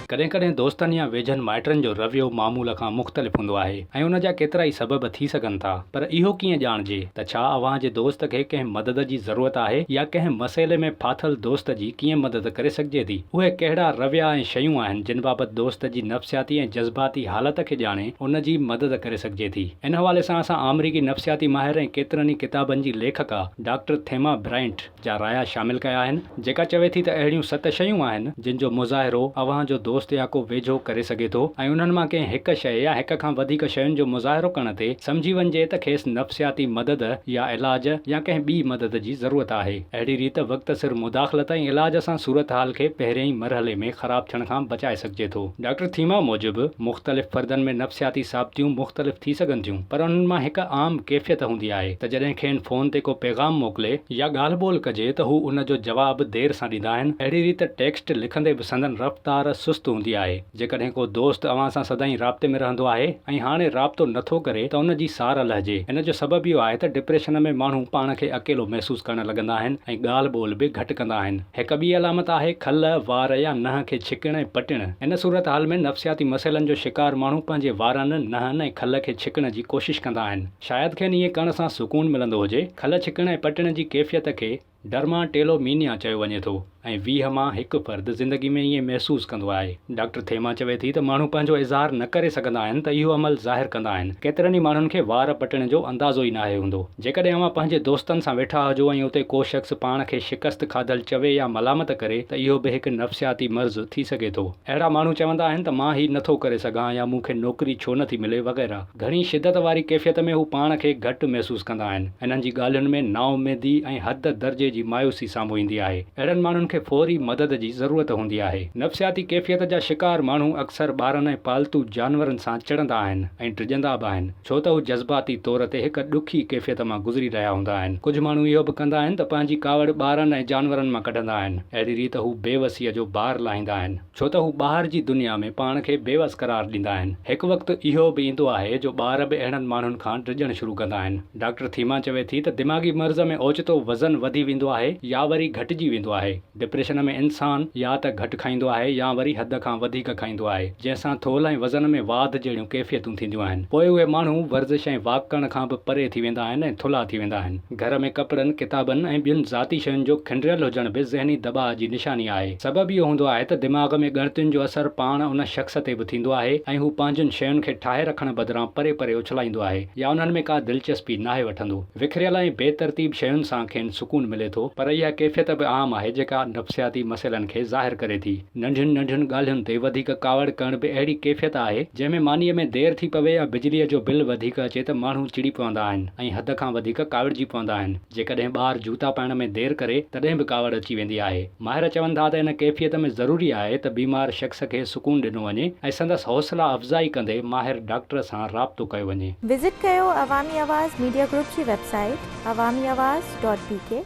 ڪڏهن ڪڏهن دوستن يا ويجهن مائٽن جو رويو معمول کان مختلف هوندو آهي ۽ ان جا ڪيترائي سبب ٿي سگهن ٿا پر اهو ڪيئن ڄاڻجي ته ڇا اوهان جي دوست کي ڪنهن مدد جي ضرورت آهي يا ڪنهن مسئلي ۾ ڦاٿل دوست جي ڪيئن مدد ڪري سگهجي ٿي؟ اهي ڪهڙا رويا ۽ شيون آهن جن بابت دوست جي نفسياتي ۽ جذباتي حالت کي ڄاڻي ان جي مدد ڪري سگهجي ٿي؟ ان حوالي سان اسان آمريڪي نفسياتي ماهر ۽ ڪيترن ئي ڪتابن جي ليکڪا ڊاڪٽر ٿيما برائنٽ جا رايا شامل ڪيا آهن، جيڪا چوي ٿي ته اهڙيون ست شيون آهن، جن جو مظاهرو اوهان جو دوست يا ڪو ويجهو ڪري سگهي ٿو ۽ انهن مان ڪنهن هڪ شيء يا هڪ کان وڌيڪ شين جو مظاهرو ڪرڻ تي سمجهي وڃجي ته کيس نفسياتي مدد يا علاج يا ڪنهن ٻي مدد جي ضرورت آهي. اهڙي ريت وقت سر مداخلت ۽ علاج سان صورتحال کي پهرئين ئي مرحلي ۾ خراب ٿيڻ کان بچائي سگهجي ٿو. ڊاڪٽر ٿيما موجب، مختلف فردن ۾ نفسياتي ثابتيون مختلف ٿي سگهن ٿيون، پر انهن مان هڪ عام ڪيفيت هوندي آهي ته جڏهن کين فون تي ڪو پيغام موڪلي يا ڳالهه ٻولهه ڪجي ته هو ان جو جواب دير سان ڏيندا آهن. اهڙي ريت ٽيڪسٽ لکندي به سندن رفتار سست هوندي آهي. جيڪڏهن ڪو دوست اوهان سان سدائين رابطي ۾ رهندو آهي ۽ هاڻي رابطو نه ٿو ڪري ته ان جي سار لهجي. ان جو سبب اهو آهي ته ڊپريشن ۾ ماڻهو پاڻ کي اڪيلو محسوس ڪرڻ لڳندا آهن ۽ ڳالهه ٻولهه به گهٽ ڪندا آهن. هڪ ٻي علامت آهي کل، وار يا ننهن کي ڇڪڻ ۽ پٽڻ. ان صورتحال ۾ نفسياتي مسئلن جو شڪار ماڻهو پنهنجي وارن، ننهن ۽ کل کي ڇڪڻ جي ڪوشش ڪندا آهن. شايد کين ائين ڪرڻ سان سڪون ملندو هجي. کل ڇڪڻ ۽ پٽڻ جي ڪيفيت کي ڊرما ٽيلو مينيا چيو وڃي ٿو ۽ 20 مان هڪ فرد زندگي ۾ ائين محسوس ڪندو آهي. ڊاڪٽر ٿيما چوي ٿي ته ماڻهو پنهنجو اظهار نه ڪري سگهندا آهن ته اهو عمل ظاهر ڪندا آهن. ڪيترن ئي ماڻهن کي وار پٽڻ جو اندازو ئي ناهي هوندو. جيڪڏهن اوهان پنهنجي دوستن سان ويٺا هجو ۽ اتي ڪو شخص پاڻ کي شڪست کاڌل چوي يا ملامت ڪري ته اهو به هڪ نفسياتي مرض ٿي سگهي ٿو. اهڙا ماڻهو چوندا آهن ته مان هي نٿو ڪري سگهان يا مون کي نوڪري ڇو نٿي ملي وغيره. گهڻي شدت واري ڪيفيت ۾ هو پاڻ کي گهٽ محسوس ڪندا آهن. انهن جي ڳالهين ۾ نااميدي ۽ حد درجي جي مايوسي سامهون ايندي آهي. اهڙن ماڻهن کي فوري مدد جي ضرورت هوندي آهي. نفسياتي ڪيفيت جا شڪار ماڻهو اڪثر ٻارن ۽ پالتو جانورن سان چڙندا آهن ۽ ڊڄندا به آهن، ڇو ته هو جذباتي طور تي هڪ ڏکي ڪيفيت مان گذري رهيا هوندا آهن. ڪجهه ماڻهو اهو به ڪندا آهن ته پنهنجي ڪاوڙ ٻارن ۽ جانورن مان ڪڍندا آهن. اهڙي ريت هو بيوسيء جو بار لاهيندا آهن. ڇو ته هو ٻاهر جي دنيا ۾ پاڻ کي بيوس قرار ڏيندا آهن. هڪ وقت اهو به ايندو آهي جو ٻار به اهڙن ماڻهن کان ڊڄڻ شروع ڪندا آهن. ڊاڪٽر ٿيما چوي ٿي ته دماغي مرض ۾ اوچتو وزن وڌي ويندو آهي يا وري گهٽجي ويندو آهي. ڊپريشن ۾ انسان يا ته گهٽ کائيندو آهي يا وري حد کان وڌيڪ کائيندو آهي جنهن سان ٿولهه ۽ وزن ۾ واڌ جهڙيون ڪيفيتون ٿينديون آهن. پوء اهي ماڻهو ورزش ۽ واڪ ڪرڻ کان به پري ٿي ويندا آهن ۽ ٿلها ٿي ويندا آهن. گهر ۾ ڪپڙن، ڪتابن ۽ ٻين ذاتي شين جو کنڊريل هجڻ به ذهني دٻاء جي نشاني آهي. سبب اهو هوندو آهي ته دماغ ۾ ڳڻتين جو اثر پاڻ ان شخص تي به ٿيندو آهي ۽ هو پنهنجين شين کي ٺاهي رکڻ بدران پري پري اڇلائيندو آهي يا انهن ۾ ڪا دلچسپي ناهي وٺندو. وکريل ۽ بي ترتيب شين سان کين سڪون ملي ٿو. پر اها ڪيفيت به عام آهي جيڪا نفسياتي مسئلن کي ظاهر ڪري ٿي. ننڍين ننڍين ڳالهين تي وڌيڪ ڪاوڙ ڪرڻ به اهڙي ڪيفيت آهي، جنهن ۾ مانيء ۾ دير ٿي پوي يا بجليء جو بل وڌيڪ اچي ته ماڻهو چڙي پوندا آهن ۽ حد کان وڌيڪ ڪاوڙجي پوندا آهن. جيڪڏهن ٻار جوتا پائڻ ۾ دير ڪري، تڏهن به ڪاوڙ اچي ويندي آهي. ماهر چون ٿا ته ان ڪيفيت ۾ ضروري آهي ته بيمار شخص کي سڪون ڏنو وڃي ۽ سندس حوصلا افزائي ڪندي ماهر ڊاڪٽر سان رابطو ڪيو وڃي. وزٽ ڪيو عوامي آواز ميڊيا گروپ جي website Awami Awaz dot B K.